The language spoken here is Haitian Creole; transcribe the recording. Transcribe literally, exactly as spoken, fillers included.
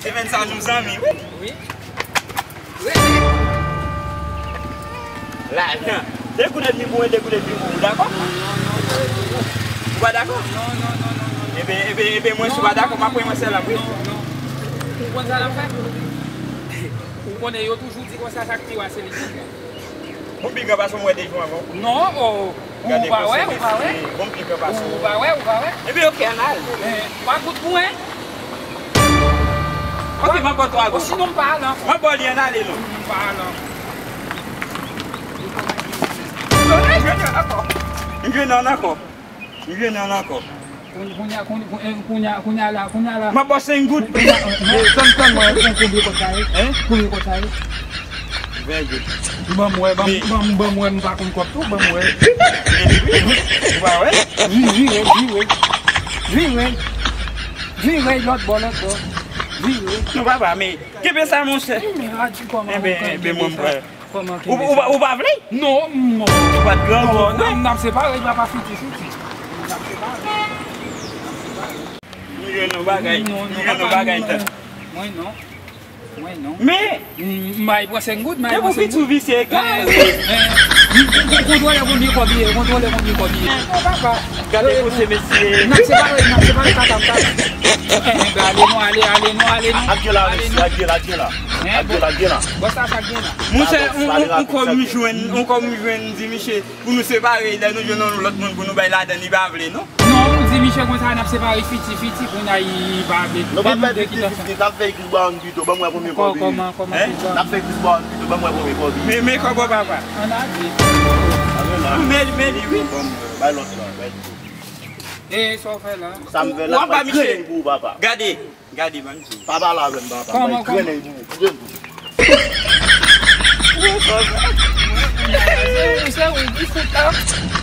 Se menm sa nou zanmi, wi. Wi. Wi. Lajan. De goud edmi pou mwen, de goud edmi pou ou, dakò? Ou pa dakò? Non, non, non, non, non. Ebyen, ebyen, ebyen, mwen, si w pa dakò, m ap pran mwen sèl la, wi. Non, non. Ou konn sa n ap fè? Ou konnen yo toujou di konsa, sak pi wa se li ki pran. Bon, pi gran pase w, m wè de jou anvan. Non, oh, ou pa wè, ou pa wè. Bon, pi gran pase w. Ou pa wè, ou pa wè. Ebyen, ok, ann al. Eh, pa gout pou mwen. Ok, m ap ba w twa goud. Sinon, m pa al ankò. M ap ba w li, ann ale non. M pa al ankò. M jwenn yon ankò. M jwenn yon ankò. M jwenn yon ankò. Kounye a, kounye a, kounye a la, kounye a la. M ap ba w senk goud. Tann, tann mwen, konbyen kòb sa ye? Hein? Konbyen kòb sa ye? Ven goud. Ban m wè, ban m, ban m, ban m wè, m pa konn kòb tou, ban m wè. Ou pa wè? Vire, vire. Vire. Vire, lòt bò, lòt bò. Vire. Non, papa, men, kenbe sa, monchè. Ebyen, ebyen, mwen, m pral. Ou, ou, ou pa vle? Non, non. Ou pa t grangou, non? N ap separe, papa, fiti, fiti. N ap separe. Nou jwenn yon bagay. Nou jwenn yon bagay, tan. Mwen, non. Mwen, non. Men, m bay pran senk goud, m bay pran senk goud. Depi w piti, w visye, egal. Kontwole konbyen kòb li ye, kontwole konbyen kòb li ye. Gade pou se mesye. N ap separe, n ap separe, kaka m, kaka. Eh, eh, ale non, ale, ale non, ale non. Ak gen la, mesye, ak gen la, ak gen la. Ak gen la, ak gen la. Bò sa, sa gen la. Monchè, on, on, on kòb m jwenn, on kòb m jwenn, di misye, pou nou separe, lè nou jwenn yon lòt moun pou nou bay ladann, li pa vle, non. Non, nou di misye konsa, n ap separe fiti, fiti, kounye a, li pa vle. Nou pa fè fiti, fiti, n ap fè ekri ba w pito, ban m wè konbyen kòb li ye. Kòman, kòman, kòman, kòman? N ap fè ekri ba w pito, ban m wè konbyen kòb li ye. Men, men kòb ou, papa. Ann ale. Men, men li, wi. Bay lòt la, bay. E, sa w fè la? Sa m fè la, m ap ba misye. Gade. Gade, ban m di w. Pa pale avè m, papa. Kòman, kòman? Mwen grennen pou ou. Ou se ou ki fout la.